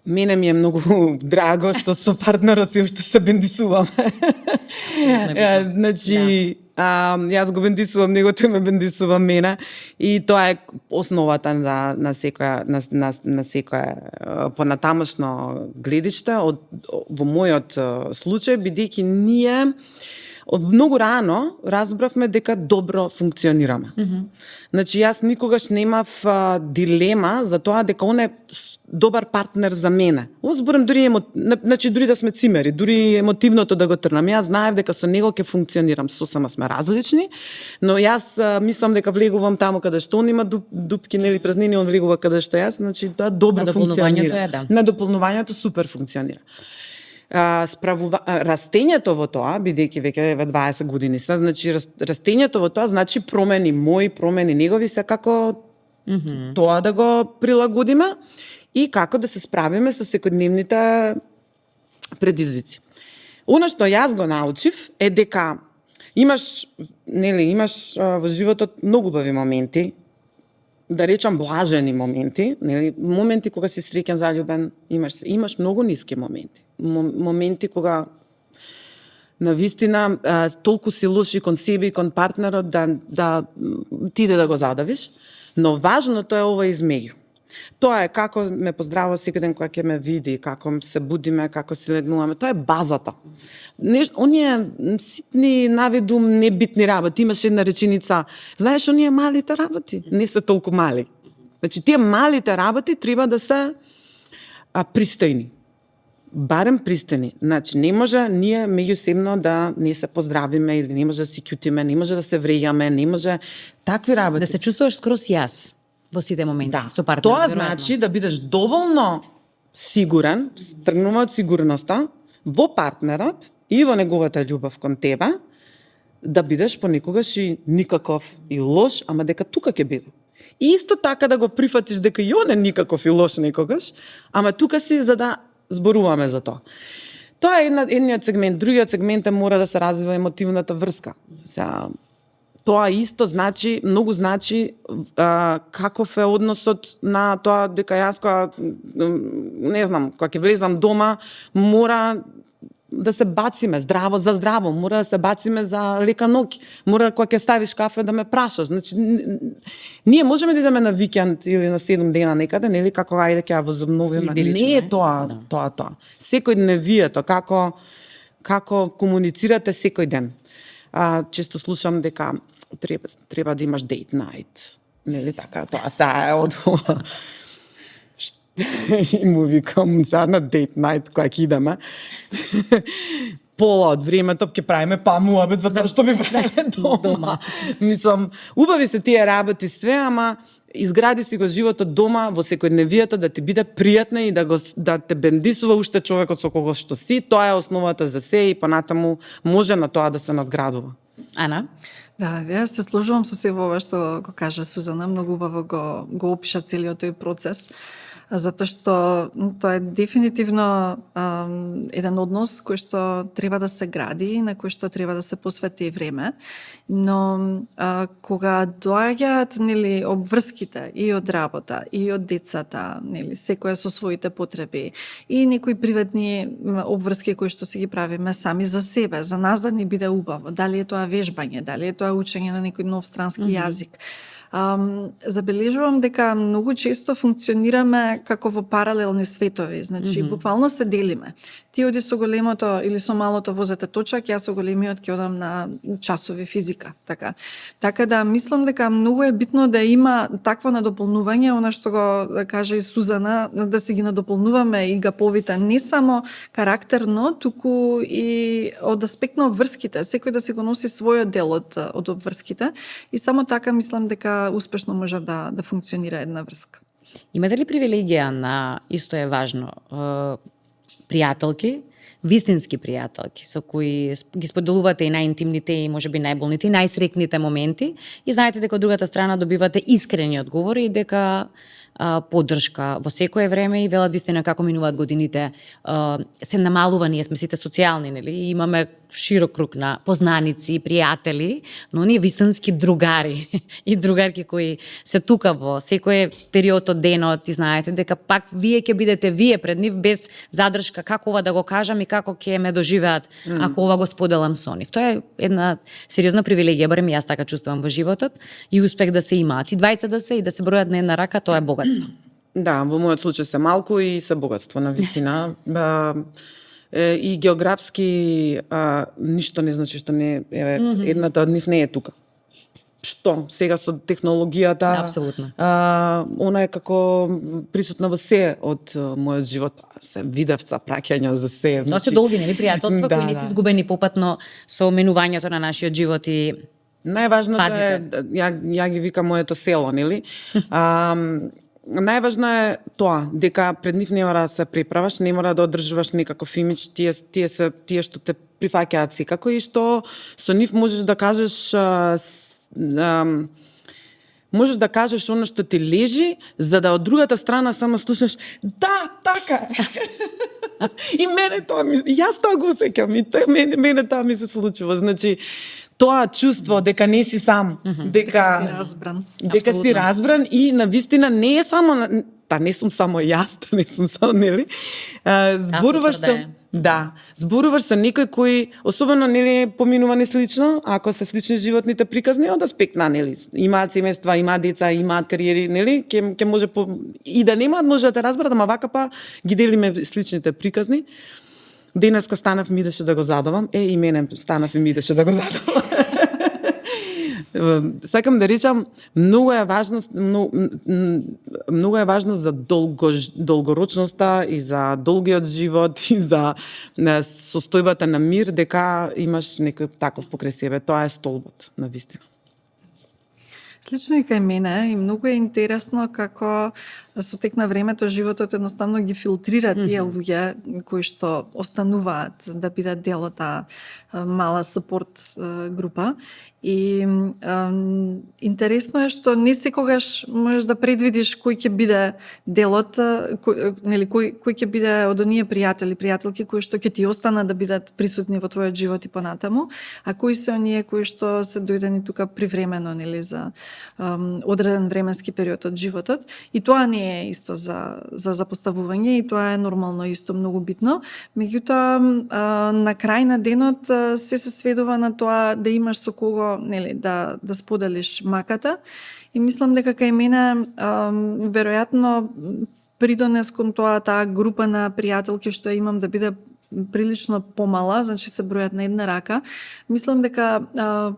Мене ми е многу драго што со партнерот си уште се бендисуваме. Значи, јас го бендисувам него, тој ме бендисува мене и тоа е основата на секоја понатамошно гледиште во мојот случај, бидејќи ние многу рано разбравме дека добро функционираме. Значи, јас никогаш немав дилема за тоа дека он е добар партнер за мене. Ова зборам дури дури да сме цимери, дури емотивното да го трнам. Јас знаев дека со него ќе функционирам, сосема сме различни, но јас мислам дека влегувам таму каде што он има дупки, нели празнини, он влегува каде што јас, значи тоа добро функционира. На дополнувањето супер функционира. Растењето во тоа, бидејќи веќе 20 години се, значи растењето во тоа значи промени мои, промени негови, секако тоа да го прилагодиме и како да се справиме со секојдневните предизвици. Оно што јас го научив е дека имаш во животот многу убави моменти, да речам блажени моменти, нели, моменти кога си среќен, заљубен, имаш многу ниски моменти. Моменти кога на вистина толку си лоши кон себе и кон партнерот да ти да го задавиш, но важното е ова измеѓу. Тоа е како ме поздравува секој ден кога ќе ме види, како се будиме, како се легнуваме. Тоа е базата. Оние ситни, наведум, небитни работи. Имаш една реченица, знаеш, оние малите работи не се толку мали. Значи, тие малите работи треба да се пристојни. Барем пристојни. Значи, не може ние меѓусебно да не се поздравиме или не може да се ќутиме, не може да се врејаме, не може такви работи. Да се чувствуваш скроз јас во сите моменти со партнер. Тоа значи да бидеш доволно сигурен, тргнува од сигурноста во партнерот и во неговата љубов кон тебе, да бидеш понекогаш и никаков и лош, ама дека тука ќе биде. И исто така да го прифатиш дека и он е никаков и лош некогаш, ама тука си за да зборуваме за тоа. Тоа е едниот сегмент. Другиот сегмент е мора да се развива емотивната врска. Тоа исто значи, многу значи каков е односот на тоа дека јас кога, не знам, кога ќе влезам дома, мора да се бациме здраво за здраво, мора да се бациме за лека ноќ, мора кога ќе ставиш кафе да ме прашаш. Значи, ние можеме да идеме на викенд или на 7 дена некаде, нели, како ајде ќе ја возобновиме. Не е тоа. Секој дневието, како комуницирате секој ден. Често слушам дека треба да имаш date night. Нели така, тоа сега е од и му викам сега на date night кога ќе идеме. Пола од времето ќе правиме муабет за тоа што ми правиме дома. Мислам, убави се тие работи све, ама изгради си го животот дома во секојдневието да ти биде пријатно и да те бендисува уште човекот со кого што си. Тоа е основата за се и понатаму може на тоа да се надградува. Ана? Да, јас се сложувам со се во ова што го кажа Сузана, многу убаво го опиша целиот тој процес, затоа што тоа е дефинитивно еден однос кој што треба да се гради, на кој што треба да се посвети време, но кога доаѓаат нели обврските и од работа, и од децата, нели секоја со своите потреби и некои приватни обврски кои што си ги правиме сами за себе, за нас да ни биде убаво, дали е тоа вежбање, дали е тоа учење на некој нов странски јазик. Забележувам дека многу често функционираме како во паралелни светови, значи буквално се делиме. Ти оди со големото или со малото возете точак, јас со големиот ќе одам на часови физика, така. Така да мислам дека многу е битно да има такво надополнување, она што го кажа и Сузана, да се ги надополнуваме и гаповите, не само карактерно, туку и од аспект на обврските, секој да си го носи својот дел од обврските и само така мислам дека успешно може да функционира една врска. Имате ли привилегија на, исто е важно, пријателки, вистински пријателки со кои ги споделувате и најинтимните и можеби најболните и најсрекните моменти и знаете дека од другата страна добивате искрени одговори и дека поддршка во секое време и велат вистина како минуваат годините, се намалува, ние сме сите социјални, нели? Имаме широк круг на познаници, пријатели, но ние вистински другари и другарки кои се тука во секој период од денот и знаете дека пак вие ќе бидете вие пред нив без задршка како ова да го кажам и како ќе ме доживеат ако ова го споделам со нив. Тоа е една сериозна привилегија, барем јас така чувствувам во животот и успех да се имаат. И двајца да се и да се бројат на една рака, тоа е богатство. Да, во мојот случај се малку и се богатство, на вистина. И географски ништо не значи што не едната од нив не е тука. Што сега со технологијата, апсолутно. Она е како присутна во се од мојот живот. Се видевца праќања за се. Тоа се долги, нели, пријателства кои не се изгубени попатно со менувањето на нашиот живот и најважното е, ја ги викам моето село, нели? Најважно е тоа, дека пред нив не мора да се преправаш, не мора да одржуваш никаков имидж, тие што те прифаќаат секако и што со нив можеш да кажеш она што ти лежи, за да од другата страна само слушаш да, така. И мене тоа јас тоа го осеќам и мене тоа ми се случува. Значи тоа чувство дека не си сам, дека си разбран. Дека си разбран и навистина не е само не сум само јас, не сум само, нели? Зборуваш со да, зборуваш со некој кој особено нели поминува слично, ако се слични животните приказни од аспект на нели имаат семејства, имаат деца, имаат кариери, нели ќе може и да немаат, може да те разберат, ама вака па ги делиме сличните приказни. Денеска станав ми идеше да го задавам, и мене станав и ми идеше да го задавам. Сакам да речам, многу е важно за долгорочноста и за долгиот живот и за состојбата на мир, дека имаш некој таков покрај себе. Тоа е столбот, на вистина. Слично и кај мене, и многу е интересно како со тек на времето животот едноставно ги филтрира тие луѓе кои што остануваат да бидат дел од таа мала сапорт група. И интересно е што не секогаш можеш да предвидиш кој ќе биде делот, кој ќе биде од оние пријателки кои што ќе ти останат да бидат присутни во твојот живот и понатаму, а кои се оние кои што се дојдени тука привремено, нели, за одреден временски период од животот. И тоа не е исто за запоставување, и тоа е нормално, исто многу битно. Меѓутоа, на крај на денот се сведува на тоа да имаш со кого, нели, да споделиш маката. И мислам дека кај мене веројатно придонес кон таа група на пријателки што имам да биде прилично помала, значи се бројат на една рака. Мислам дека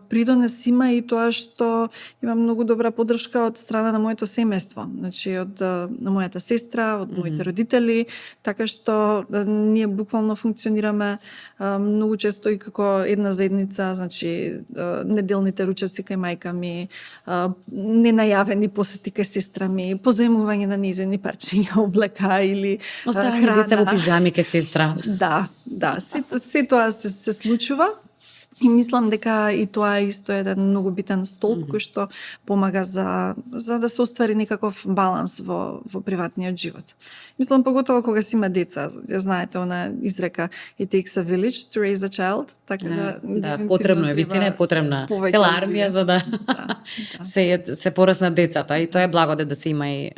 придонес има и тоа што има многу добра поддршка од страна на моето семејство, значи од на мојата сестра, од моите родители, така што ние буквално функционираме многу често и како една заедница, значи неделните ручеци кај мајка ми, ненајавени посети кај сестра ми, позајмување на нејзини парчиња облека или храна. Деца во пижами кај сестра. Да, се тоа се случува. И мислам дека и тоа е исто еден многу битен столб кој што помага за да се оствари некаков баланс во приватниот живот. Мислам поготово кога си има деца, ја знаете она изрека it takes a village to raise a child, така да потребно е, вистина е потребна цела армија за да се пораснат децата, и тоа е благодет да се има и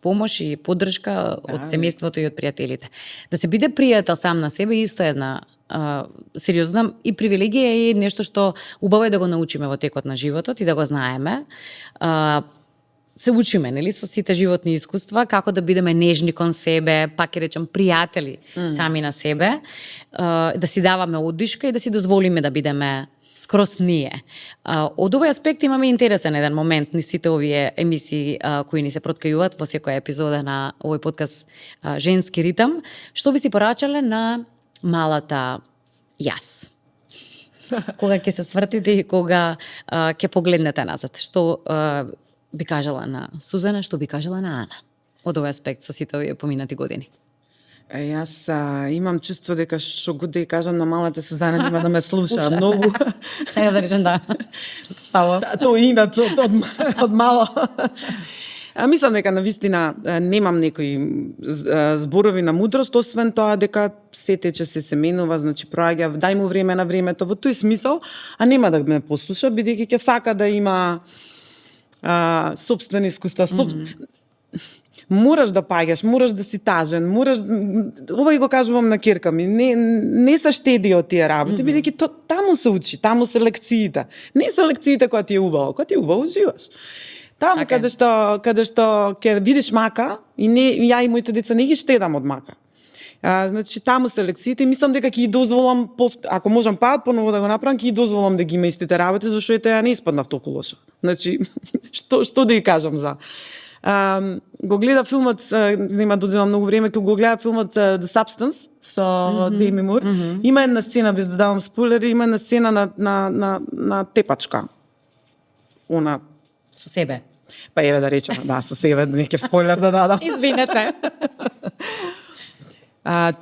помош и поддршка од семејството и од пријателите. Да се биде пријател сам на себе исто една сериозна и привилегија е нешто што убаво е да го научиме во текот на животот и да го знаеме. Се учиме, нели, со сите животни искуства, како да бидеме нежни кон себе, пак ќе речам пријатели сами на себе, да си даваме оддишка и да си дозволиме да бидеме скрос ние. Од овој аспект имаме интересен еден момент ни сите овие емисии кои ни се проткајуваат во секоја епизода на овој подкаст Женски ритам. Што би си порачале на малата јас? Кога ќе се свртите и кога ќе погледнете назад, што би кажала на Сузана, што би кажала на Ана од овој аспект со сите овие поминати години? Јас имам чувство дека што го да кажам на малата Сузана нема да ме слуша многу. Сега да речем да. Става. Тоа иначе од мало. Мислам дека навистина немам некои зборови на мудрост, освен тоа дека се тече, се менува, значи проаѓа, дај му време на времето, во тој смисол, а нема да ме послуша, бидејќи ќе сака да има собствени искуства, мораш да паѓаш, мораш да си тажен, ова и го кажувам на ќерка ми, не се штеди од тие работи, бидејќи таму се учи, таму се лекциите. Не се лекциите кога ти е убаво, кога ти е убаво уживаш. Таму каде што ќе видиш мака, и ја и моите деца не ги штедам од мака. Значи таму се лекциите и мислам дека ќе ги дозволам, ако можам поново да го направам, ќе ги дозволам да ги има истите работи, зашто ја не испаднав толку лоша. Значи што да ја кажам за го гледа филмот, нема да одземам многу време, го гледа филмот The Substance со Деми Мур. Има една сцена, без да давам спойлери, има една сцена на тепачка. Она со себе. Па еве да речем, со себе, неќе спойлер да дадам. Извинете.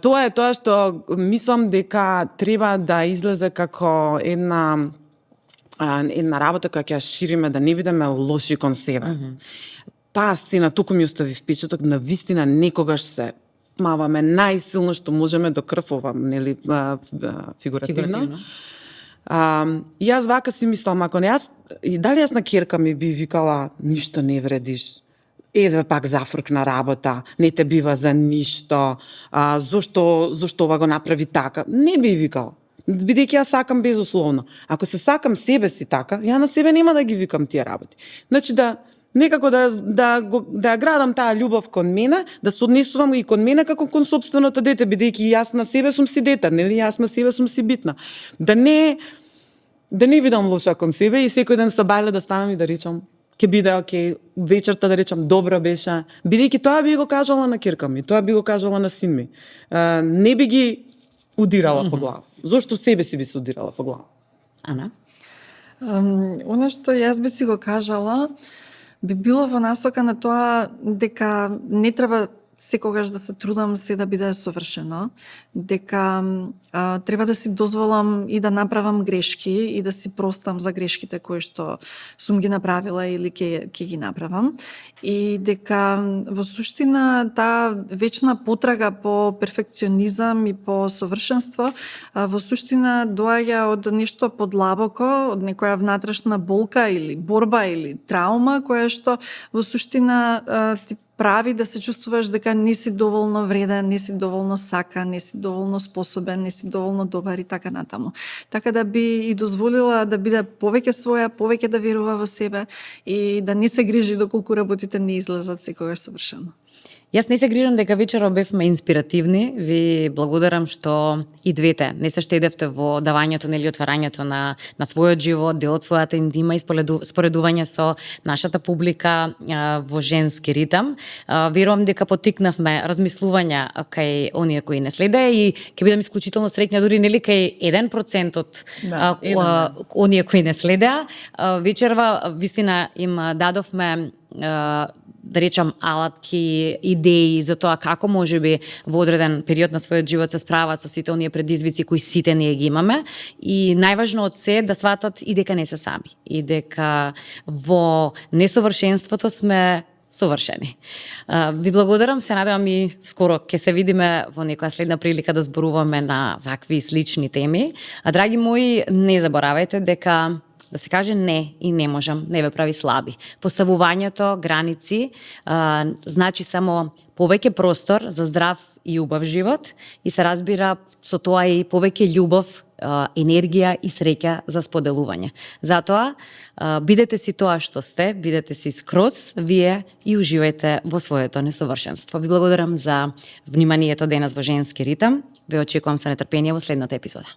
Тоа е тоа што мислам дека треба да излезе како една работа која ќе ја шириме, да не бидеме лоши кон себе. Таа сцена туку ми остави впечаток, навистина некогаш се маваме најсилно што можеме до крв, нели, фигуративно. Јас вака си мислам, ако не јас, и дали јас на ќерка ми би викала ништо не вредиш. едве пак зафркна работа, не те бива за ништо, зошто ова го направи така. Не би викал. Бидејќи јас сакам безусловно. Ако се сакам себе си така, ја на себе нема да ги викам тие работи. Значи некако да градам таа љубов кон мене, да се однесувам и кон мене како кон сопственото дете, бидејќи јас на себе сум си дете, нели, јас на себе сум си битна. Да не видам лоша кон себе и секој ден со бајле да станам и да речам ќе биде окей, вечерта да речам добро беше, бидејќи тоа би го кажала на ќерка ми, тоа би го кажала на син ми. Не би ги удирала по глава. Зошто себе си би се удирала по глава? Ана? Оно што јас би си го кажала, би било во насока на тоа дека не треба секогаш да се трудам се да биде совршено, дека треба да си дозволам и да направам грешки и да си простам за грешките кои што сум ги направила или ќе ги направам, и дека во суштина таа вечна потрага по перфекционизам и по совршенство во суштина доаѓа од нешто подлабоко, од некоја внатрешна болка или борба или траума која што во суштина ти прави да се чувствуваш дека не си доволно вреден, не си доволно сакан, не си доволно способен, не си доволно добар и така натаму. Така да би и дозволила да биде повеќе своја, повеќе да верува во себе и да не се грижи доколку работите не излезат секогаш совршено. Јас не се грижам дека вечерот бевме инспиративни. Ви благодарам што и двете не се штедевте во давањето или отварањето на својот живот, дел од својата интима и споредување со нашата публика во женски ритам. Верувам дека поттикнавме размислувања кај оние кои не следеа и ќе бидам исклучително среќна дури нели кај 1% од оние кои не следеа. Вечерва вистина им дадовме да речам алатки, идеи за тоа како можеби во одреден период на својот живот се справат со сите оние предизвици кои сите ние ги имаме, и најважно од се да сватат и дека не се сами, и дека во несовршенството сме совршени. Ви благодарам, се надевам и скоро ќе се видиме во некоја следна прилика да зборуваме на вакви слични теми. А драги мои, не заборавајте дека да се каже не и не можам не ве прави слаби. Поставувањето граници значи само повеќе простор за здрав и убав живот и се разбира со тоа и повеќе љубов, енергија и среќа за споделување. Затоа бидете си тоа што сте, бидете си скроз вие и уживајте во своето несовршенство. Ви благодарам за вниманието денес во Женски ритам. Ве очекувам со нетрпение во следната епизода.